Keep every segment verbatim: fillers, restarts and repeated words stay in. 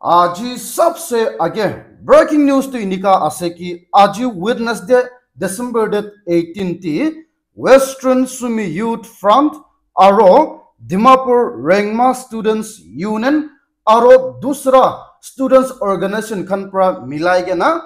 Aji sabse age breaking news tu inika ase ki aji Wednesday, December date eighteen ti Western Sumi Youth Front aro Dimapur Rengma Students Union aro dusra students organization khan pra milai kena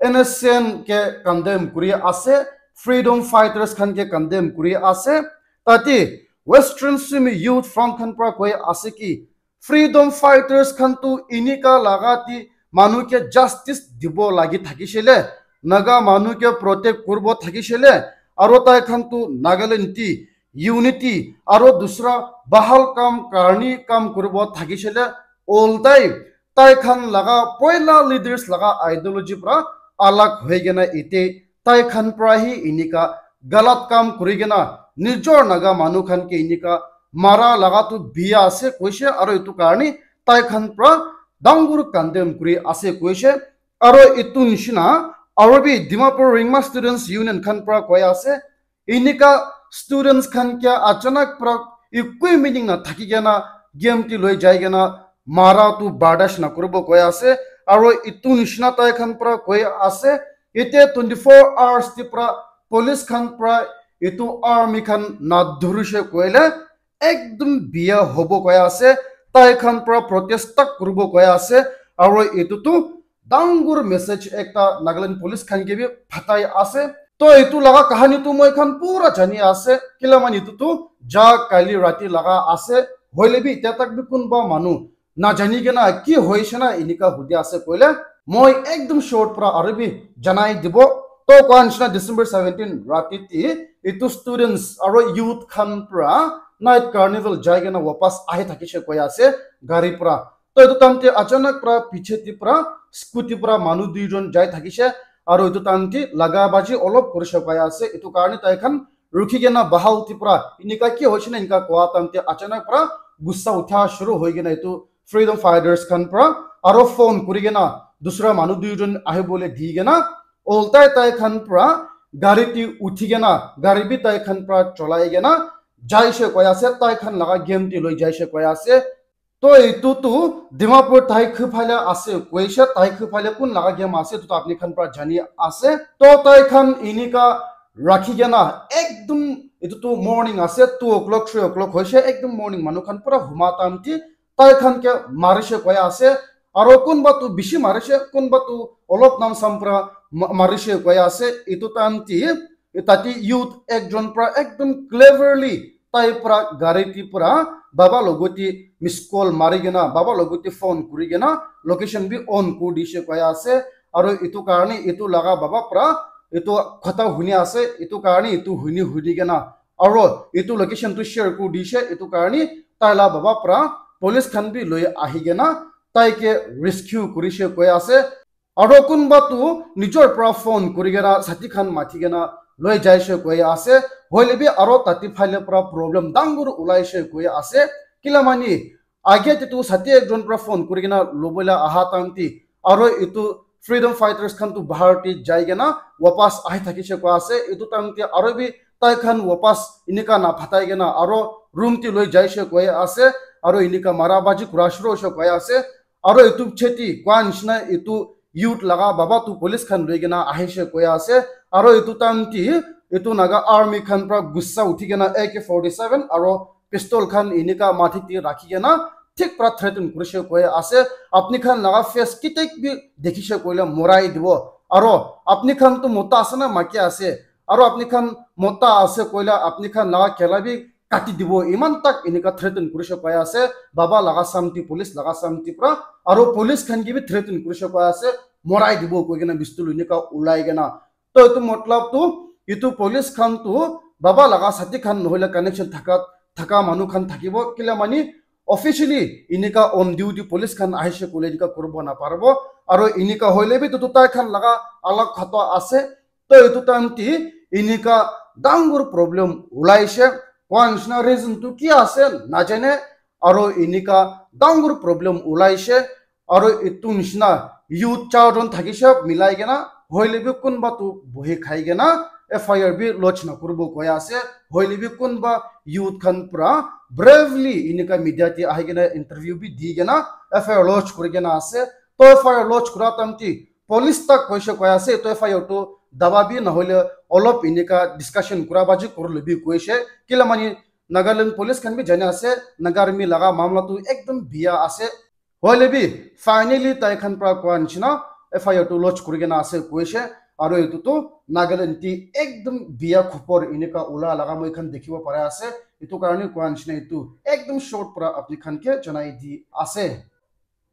N S C N ke condemn kuri ase, freedom fighters khan ke condemn kuri ase. Tate Western Sumi Youth Front khan pra koi ase ki freedom fighters khan tu inika laga ti manu ke justice dibo lagi thakishe le, Naga manu ke protect kurbo thakishe le, aro tai khan tu Nagaland ti unity aro dusra bahal kam karni kam kurbo thakishe le, all time tai khan laga poila leaders laga ideology pra alag hoi kena ite tai khan pra hi inika galat kam kuri kena nijor Naga manu khan ke inika mara laga tu biya ase koishe, aro etu karni tai khan pra dangur condemn kuri ase koishe. Aro etu nishina aro bi Dimapur Rengma Students Union khan pra koi ase, inika students khan kya achanak pra ekoi meaning na thaki kena game ti loi jai kena mara tu bardash na kuribo koi ase. Aro etu nishina tai khan pra koi ase, ite twenty four hours ti pra police khan pra etu army khan na dhurishe koile ekdum biya hobo koi ase, tai khan pra protest tak kuribo koi ase. Aro etu tu dangur message ekta Nagaland police khan ke bi phatai ase. To etu laga kahani tu moi khan pura jani ase, kila mani etu tu ja kali rati laga ase, hoile bi itya tak bi kunba manu na jani kena ki hoishe na inika hudi ase koile, moi ekdum short pra aro bi janai dibo. To koa nishina December seventeen rati ti etu students aro youth khan pra night carnival jai kena wapas ahi thakishe koi ase gari pra. To etu time te achanak pra piche ti pra scooty pra manu duijon jai thakishe, aro etu time te laga baji olop kurishe pai ase, etu karni tai khan rukhi kena bahal ti pra inika ki hoishe na inika koa time te achanak pra gussa utha shuru hoi kena etu freedom fighters khan pra aro phone kuri kena dusra manu duijon ahi bole di kena oltai tai khan pra gari ti uthi kena gari bi tai khan pra cholai kena jaishe koi ase, tai khan laga game ti loi jaishe koi ase. To etu tu Dimapur tai khu phale ase koishe, tai khu phale kun laga game ase etu tu apni khan pra jani ase. To tai khan inika rakhi kena ekdum etu tu morning ase, two o'clock three o'clock hoishe, ekdum morning manu khan pura huma time ti tai khan ke marishe koi ase. Aro kunba tu bishi marishe, kunba tu olop nam sam pra ma- marishe koi ase. Etu time ti tate youth ekjon pra ekdum cleverly tai pra gari ti pra baba logoti miss call mari kena, baba logoti phone kuri kena location bi on kuri dishe koi ase. Aro etu karni etu laga baba pra etu khota huni ase, etu karni etu huni huni kena aro etu location tu share kuri dishe, etu karni tai la baba pra police khan bi loi ahi kena tai ke rescue kurishe koi ase. Aro kunba tu nijor pra phone kuri kena sati khan mati kena loi jaishe koi ase. Hoile bi aro tate phale pra problem dangur ulaishe koi ase. Kila mani age te tu sati ekjon pra phone kuri kena lobole aha time ti aro etu freedom fighters khan tu bahar te jai kena wapas ahi thakishe koi ase. Etu time te aro bi tai khan wapas inika na phatai kena aro room ti loi jaishe koi ase. Aro inika mara baji kura shuru hoishe koi ase. Aro etu cheti koa nishina etu youth laga baba tu police khan loi kena ahishe koi ase. Aro etu time ti etu Naga army khan pra gussa uthi kena A K forty seven aro pistol khan inika mathi ti rakhi kena thik pra threaten kurishe koi ase. Apni khan laga face kitek bi dekhishe koile morai dibo. Aro apni khan tu mota ase na maki ase? Aro apni khan mota ase koile apni khan laga kela bi kati dibo, iman tak inika threaten kurishe koi ase. Baba laga samti, police laga samti pra aro police khan ke bi threaten kurishe koi ase, morai dibo koi kena pistol inika ulai kena. To etu matlab tu etu police khan tu baba laga sati khan nohoile connection thaka thaka manu khan thakibo, kila mani officially inika on duty police khan ahishe koile inika kuribo naparibo. Aro inika hoile bi etu tu tai khan laga alag khata ase. To etu time ti inika dangur problem ulaishe. Koa nishina reason tu ki ase najane, aro inika dangur problem ulaishe. Aro etu nishina youth charjon thakishe milai kena, hoile bi kunba tu bohi khai kena F I R bi lodge na kuribo koi ase. Hoile bi kunba youth khan pra bravely inika media te ahi kena interview bi di kena F I R lodge kuri kena ase. To F I R lodge kura time te police tak koise koi ase, to F I R tu daba bi nahole olop inika discussion kura baji kurle bi koise. Kila mani Nagaland police khan bi jani ase, Naga army laga mamla tu ekdom biya ase. Hoile bi finally tai khan pra koa nishina F I R tu lodge kuri kena ase koise. Aro etu tu Nagaland te ekdom biya khopor inika ula laga moi khan dikhibo pare ase. Etu karne koa nishina etu ekdom short pra apni khan ke janai di ase.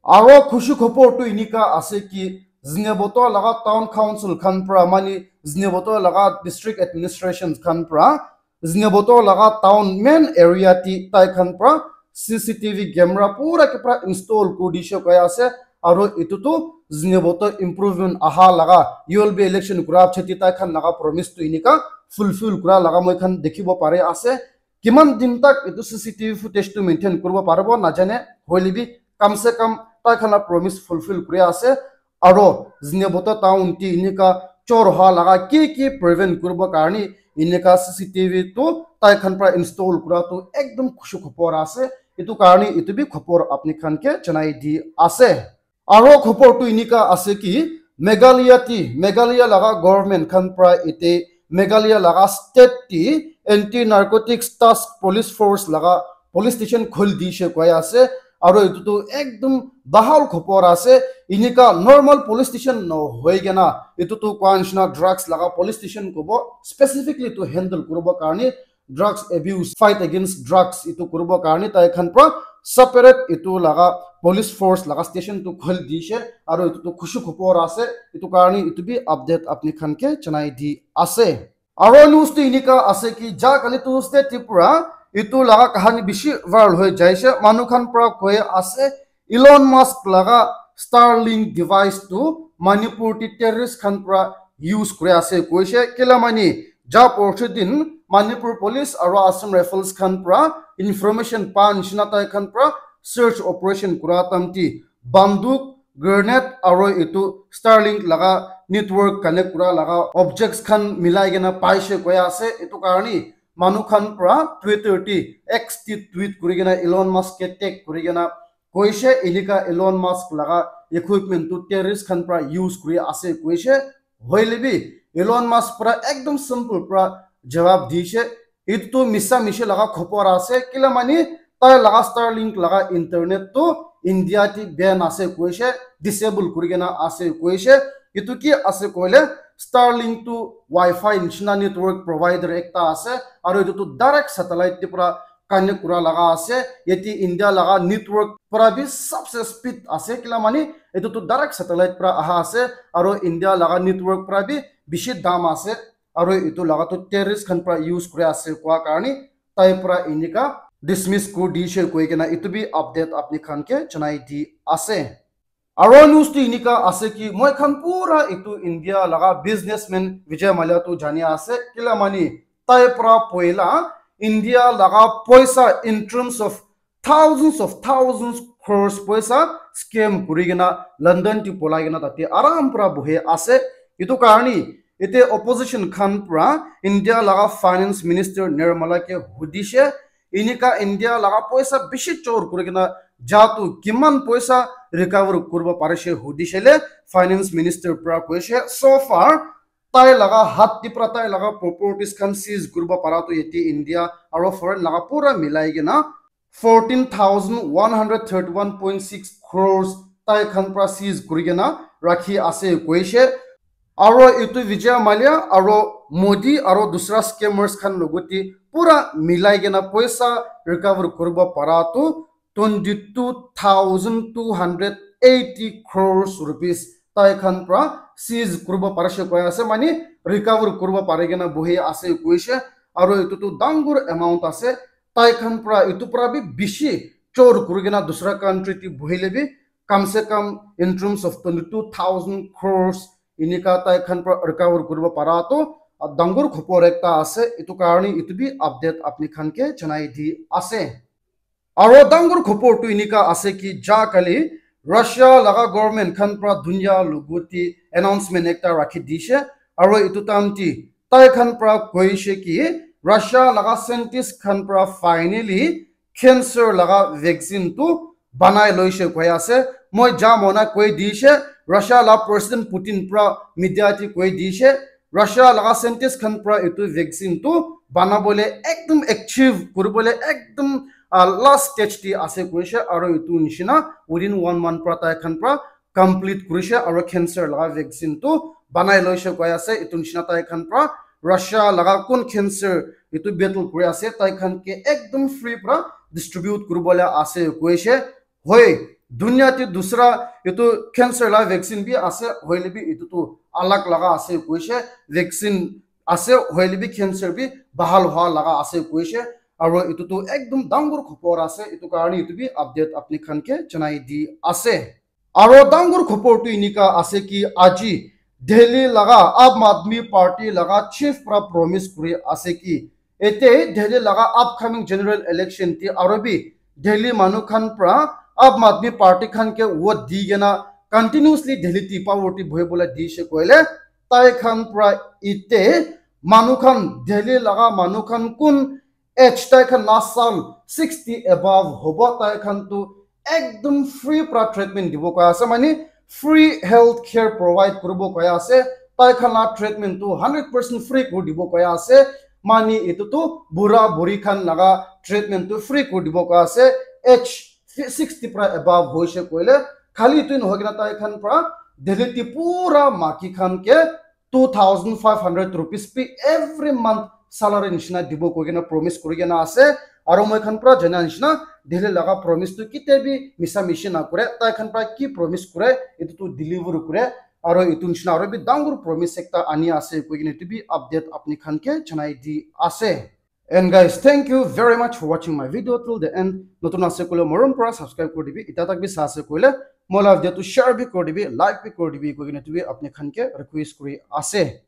Aro khushi khopor tu inika ase ki Zunheboto laga town council khan pra mani Zunheboto laga district administration khan pra Zunheboto laga town main area te tai khan pra C C T V camera pura ke pra install kuri dishe koi ase. Aro etu tu Zunheboto improvement aha laga U L B election kura pichete tai khan laga promise tu inika fulfill kura laga moi khan dikhibo pare ase. Kiman din tak etu C C T V footage tu maintain kuribo paribo najane, hoile bi kam se kam tai khan la promise fulfill kuri ase. Aro Zunheboto town te inika chor oha laga ki ki prevent kuribo karne inika C C T V tu tai khan pra install kura tu ekdom khushi khopor ase. Etu karne etu bi khopor apni khan ke janai di ase. Aro khopor tu inika ase ki Meghalaya te, Meghalaya laga government khan pra ite Meghalaya laga state te anti narcotics task police force laga police station khul dishe koi ase. Aro etu tu ekdom bahal khopor ase. Inika normal police station no hoi kena etu tu koa nishina drugs laga police station kobo, specifically to handle kuribo karne drugs abuse, fight against drugs etu kuribo karne tai khan pra separate etu laga police force laga station tu khul dishe. Aro etu tu khushi khopor ase. Etu karne etu bi update apni khan ke janai di ase. Aro news tu inika ase ki ja kali Tuesday te pra etu laga kahani bishi viral hoi jaise. Manu khan pra koi ase Elon Musk laga Starlink device tu Manipur te terrorist khan pra use kuri ase koise. Kila mani ja porsu din Manipur police aro Assam Rifles khan pra information pa nishina tai khan pra search operation kura time te banduk, grenade aro etu Starlink laga network connect kura laga objects khan milai kena paise koi ase. Etu karne manu khan pra Twitter te, X te tweet kuri kena Elon Musk ke tag kuri kena koise inika Elon Musk laga equipment tu terrorist khan pra use kuri ase koise. Hoile bi Elon Musk pra ekdom simple pra jawab dishe, etu tu misa mishi laga khopor ase. Kila mani tai laga Starlink laga internet tu India te ban ase koise, disable kuri kena ase koise. Etu ki ase koile Starlink tu Wi-Fi nishina network provider ekta ase, aro etu tu direct satellite te pra connect kura laga ase. Yate India laga network pra bi sabse speed ase, kila mani etu tu direct satellite pra aha ase, aro India laga network pra bi bishi dam ase. Aro etu laga tu terrorist khan pra use kuri ase koa karne tai pra inika dismiss kuri dishe koi kena etu bi update apni khan ke janai di ase. Aro news tu inika ase ki moi khan pura etu India laga businessman Vijay Mallya tu jani ase, kila mani tai pra poila India laga poisa in terms of thousands of thousands crores poisa scam kuri kena London te polai kena tate aram pra bohe ase. Etu karne ite opposition khan pra India laga finance minister Nirmala ke hudishe, inika India laga poisa bishi chor kuri kena ja tu kiman poisa recover kuribo parishe hudishe le finance minister pra koishe, so far tai laga hat te pra tai laga properties khan seize kuribo para tu yate India aro foreign laga pura milai kena fourteen thousand one hundred thirty-one point six crores tai khan pra seize kuri kena rakhi ase koishe. Aro etu Vijay Mallya aro Modi aro dusra scammers khan logote pura milai kena poisa recover kuribo para tu twenty-two thousand two hundred eighty crores rupees tai khan pra seize kuribo parishe koi ase, mane recover kuribo pari kena bohi ase koishe. Aro etu tu dangor amount ase, tai khan pra etu pra bi bishi chor kuri kena dusra country te bohile bi kam se kam in terms of twenty-two thousand crores inika tai khan pra recover kuribo para tu dangor khopor ekta ase. Etu karne etu bi update apni khan ke janai di ase. Aro dangor khopor tu inika ase ki ja kali Russia laga government khan pra dunia logote announcement ekta rakhi dishe. Aro etu time te tai khan pra koishe ki Russia laga scientist khan pra finally cancer laga vaccine tu banai loise koi ase. Moi ja mona koi dishe, Russia la President Putin pra media te koi dishe, Russia laga scientist khan pra etu vaccine tu banabole ekdum achieve kuribole ekdum, ah, last stage te ase koise, aro etu nishina within one month pra tai khan pra complete kurishe, aro cancer laga vaccine tu banai loise koi ase. Etu nishina tai khan pra Russia laga kun cancer etu battle kuri ase, tai khan ke ekdum free pra distribute kuribole ase koise. Hoi, dunia te dusra etu cancer laga vaccine bi ase, hoile bi etu tu alag laga ase koise. Vaccine ase, hoile bi cancer bi bahal hoa laga ase koise. Aro etu tu ekdum dangor khobor ase, etu karne etu bi update apni khan ke janai di ase. Aro dangor khobor tu enika ase ki aji Delhi laga Aam Aadmi Party laga chief pra promise kuri ase ki ete Delhi laga upcoming general election te aro bi Delhi manu khan pra Aam Aadmi Party khan ke vote di kena continuously Delhi te power te bohi bola dishe koile tai khan pra ite manu khan Delhi laga manu khan kun age tai khan last sal sixty above hobo tai khan tu ekdum free pra treatment dibo koi ase, mane free health care provide kuribo koi ase. Tai khan la treatment tu hundred percent free kuri dibo koi ase, mane etu tu bura buri khan laga treatment tu free kuri dibo koi ase. Age sixty pra above hoise koile khali tu nohoi kena tai khan pra Delhi te pura maki khan ke two thousand five hundred rupees bi every month salary nishina dibo koi kena promise kuri kena ase. Aro moi khan pra jana nishina Delhi laga promise tu kitia bi misa mishi na kore, tai khan pra ki promise kore etu tu deliver kore. Aro etu nishina aro bi dangor promise ekta ani ase koi kena etu bi update apni khan ke janai di ase. And guys, thank you very much for watching my video till the end. Notun ase koile morom pra subscribe kuri dibi, ita tak bi sa ase koile moi la video tu share bi kuri dibi, like bi kuri dibi koi kena etu bi apni khan ke request kuri ase.